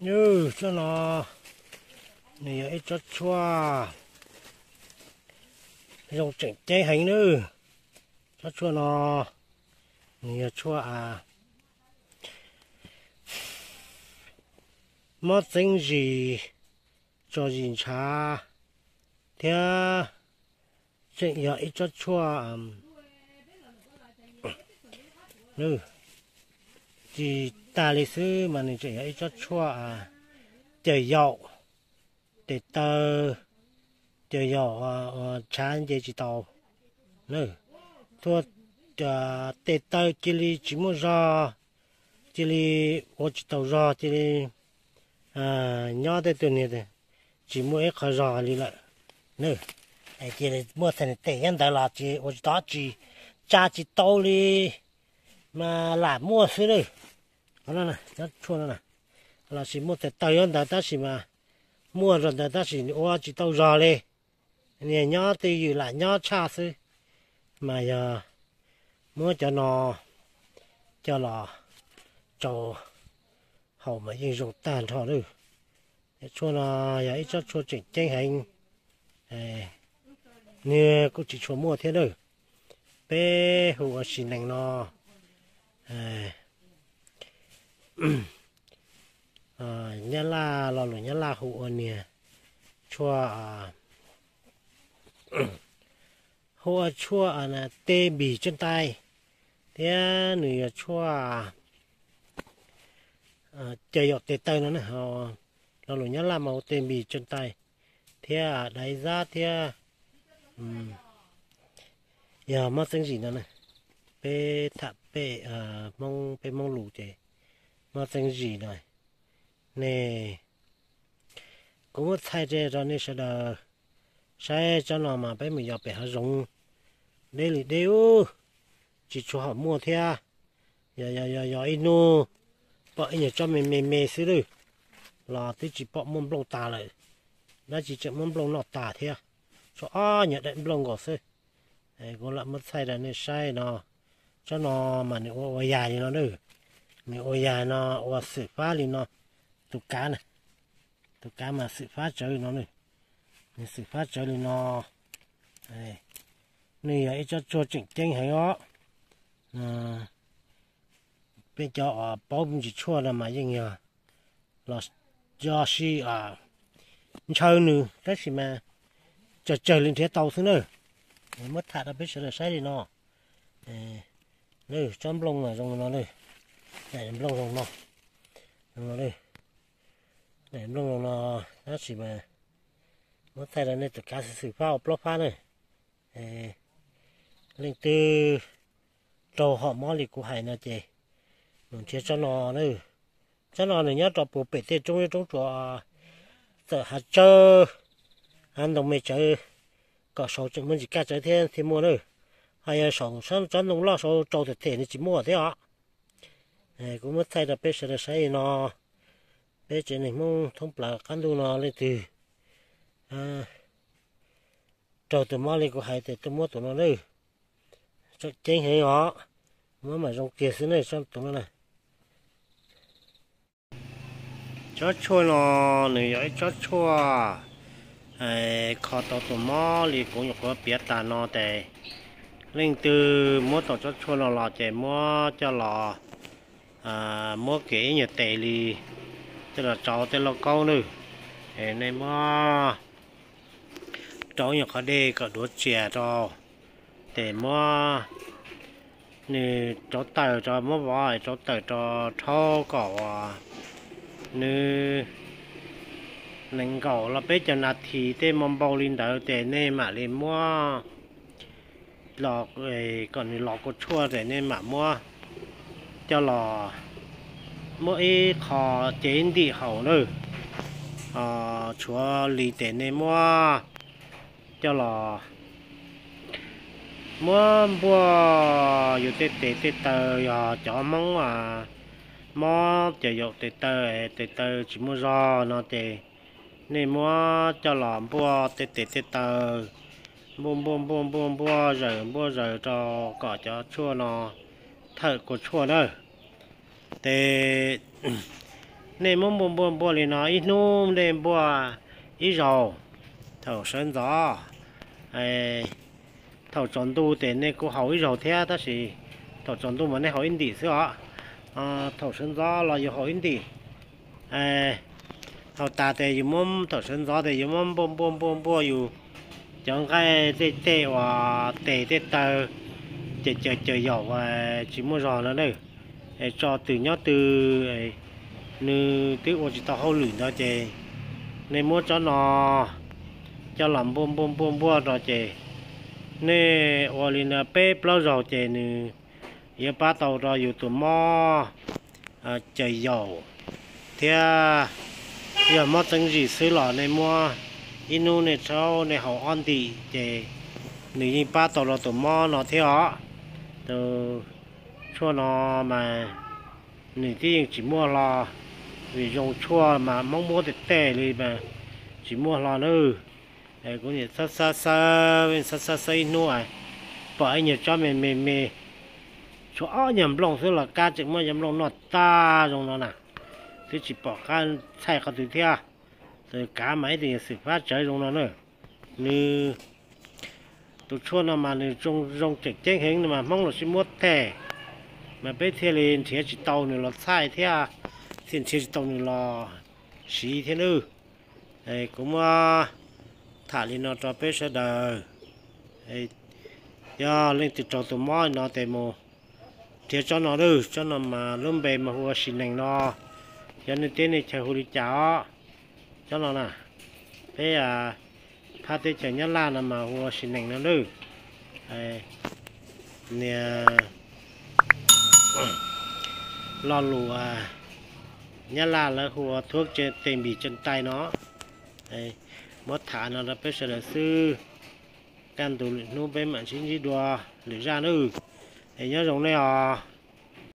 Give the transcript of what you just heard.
Nws tsob no, nws yog ib tsob tshuaj zoo tseem ceeb heev nawb. Tsob tshuaj no, nws yog tshuaj a, mob txeeb zis, tso zis ntshav, thiab tseem yog ib tsob tshuaj, tsis tag li xwb mas nws tseem yog ib tsob tshuaj cawm yaum tes taw, cawm yaum uas ntshav nce tsis tau. Txhua tes taw cia li tsis muaj zog, cia li ua tsis tau zog, cia li nyob tej tug niag tsis muaj ib qho zog li lawm. Cia li muaj txhais tes nyob ntawd los tsis ua tsis tau tsis, tsa tsis tau li, mas lam muaj xwb nawb. Tsob tshuaj no, los sis muaj txhais taw nyob ntawd tab sis mas muaj zog ntawd tab sis ua tsis tau zog li. Niag nyob twj ywm lam nyob tshaj xwb, mas yog muab cov no coj los rau haus mas yeej zoo tag nrho lawm. Tshuaj no yog ib tsob tshuaj tseem ceeb heev, nws kuj tsis tshua muaj thiab nawb. Peb hu ua sis nees no, Nyab Laj, lo lus Nyab Laj hu ua niag tshuaj, hu ua tshuaj tej npis tsaj ntais, thiab nws yog tshuaj cawm yaum tes taw no. Lo lus Nyab Laj mas hu tej npis tsaj ntais thiab daiv zab thiab yog mob txeeb zis no. Peb tham peb Hmoob, peb Hmoob lus ces mob txeeb zis no ne. Kuv muab txhais rau nej sawv daws saib tsob no mas peb mus yos pem hav zoov deb li deb ub, tsis tshua hom muaj thiab. Yog yog yog ib hnub pom ib nyuag tsob me me me xwb lawm los twb tsis pom muaj nplooj tas lawm, dab tsi tseem muab nplooj noj tas thiab. Tshuav ob nyuag daim nplooj nkaus xwb. Kuv lam muab txhais rau nej saib no. Tsob no mas nws ua ua yas li no nawb. Nws ua yas no, ua xwm fab li no. Tus kav na, tus kav mas xwm fab tsawv li no nawb. Nws xwm fab tsawv li no. Nws yog ib tsob tshuaj tseem ceeb heev os. Peb cov uas paub ntsis tshuaj no mas yeej yog los yog si ntshaw nws tab sis mas tsawg tsawg li nrhiav tau xwb nawb. Muab tham rau peb sawv daws saib li no. Tsob nplooj zoo no, nplooj zoo no, nplooj zoo no, tab sis mas muab txhais rau nej tus kav xwm fab ua plaub fab na. Leej twg raug hom mob li kuv hais no ces mus nrhiav tsob no na. Tsob no nws nyob rau puag pem tej roob, roob tsuas txawm hav tsawb, hav ntoo me tsawv, kom saud tseem muaj ntsis kaj tsawv thiab thiaj muaj na. Ho yog saum tsob ntoo loj saud rau them them nws tsis muaj thiab os. Kuv muab txhais rau peb sawv daws saib li no. Peb tsev neeg Hmoob thoob plaws qab ntuj no leej twg raug tus mob li kuv hais ces tuaj muab tus no na. Tseem ceeb heev os. Muab mas zoo kiag xwb na, tus no na. Tsob tshuaj no nws yog ib tsob tshuaj kho tau tus mob li kuv nyuam qhuav piav tas no ces leej twg muab tau tsob tshuaj no los ces muab coj los, muab kiag ib nyuag tes li coj los rau tej lauj kaub nawb. Nej muab rau nyuag qhov dej kom duav tsias rau, ces muab nws rauv taws rau, muab vov rauv taws rau rhaub kom uas nws nees nkaum los peb caug nas this tej mo npau li ntawd ces nej mam li muab los, kom nws los kua tshuaj ces nej mam muab coj los, muab ib qho cev ib ntim haus nawb. Tshuav li ces nej muab coj los, muab npuaj yus tej tes tej taw, yog cov Hmoob mob cawm yaum tes taw, tes taw tsis muaj zog no ces nej muab coj los npuaj tej tes tej taw, npuaj npuaj npuaj npuaj npuaj zaws npuaj zaws rau kom cov tshuaj no thawm kua tshuaj na. Ces Nej muab npuaj npuaj npuaj li no ib hnub nej npuaj ib zaug, thaum sawv ntxov, thaum tsaus ntuj ces nej kuj haus ib zaug thiab, tab sis thaum tsaus ntuj mas nej haus ib ntim xwb os. Thaum sawv ntxov los yus haus ib ntim. Haus tas ces yus muab, thaum sawv ntxov ces yus muab npuaj npuaj npuaj npuaj yus cov nqaij tej tej uas tes tej taw, ces caws caws yaum tsis muaj zog no na. Tso twg nyob twg, nws twb ua tsis tau hauj lwm ntawd ces nej muab tsob no coj los npuaj npuaj npuaj npuaj no ces nej ua li no peb plaub zaug ces nws yuav pab tau rau yus tus mob caws yaum thiab. Yog mob txeeb zis xwb los nej muab ib hnub nej rhaub nej haus ob ntim ces nws yeej pab tau rau tus mob no thiab os. Tus tshuaj no mas nws twb yeej tsis muaj hlo, vim zoo tshuaj mas Hmoob muab tej tej li mas tsis muaj hlo na. Kuv niam xab xab xawb, xab xab xawb ib hnub pom ib nyuag tsob me me me, tshuav ob nyuag nplooj xwb los kab tseem muab cov nplooj noj tag zoo no na, twb tsis pom qab txhaij qhov twg thiab. Tus kav mas ib tug nyuag xwm fab tsawv zoo no na. Nws, tus tshuaj no mas nws zoo tseem ceeb heev no mas Hmoob los sib muab teg, mas peb thiaj li nrhiav tsis tau nws los txhaij thiab, thiaj nrhiav tsis tau nws los siv thiab nawb. Kuv muab tham li no rau peb sawv daws. Yog leej twg raug tus mob no ces mus nrhiav tsob no lawm, tsob no mas lub npe mas hu ua sis nees no, cov nej teb nej chaw hu li cas os. Tsob no na, peb phab teb chaws Nyab Laj no mas hu ua sis nees no lawm. Niag lo lus Nyab Laj lawv hu ua thuốc tê bì chân tay no. Muab tham no rau peb sawv daws xwb, kaj ntug lwm hnub peb mam sib ntsib dua lwm zaj nawb. Es nyob zoo nej os.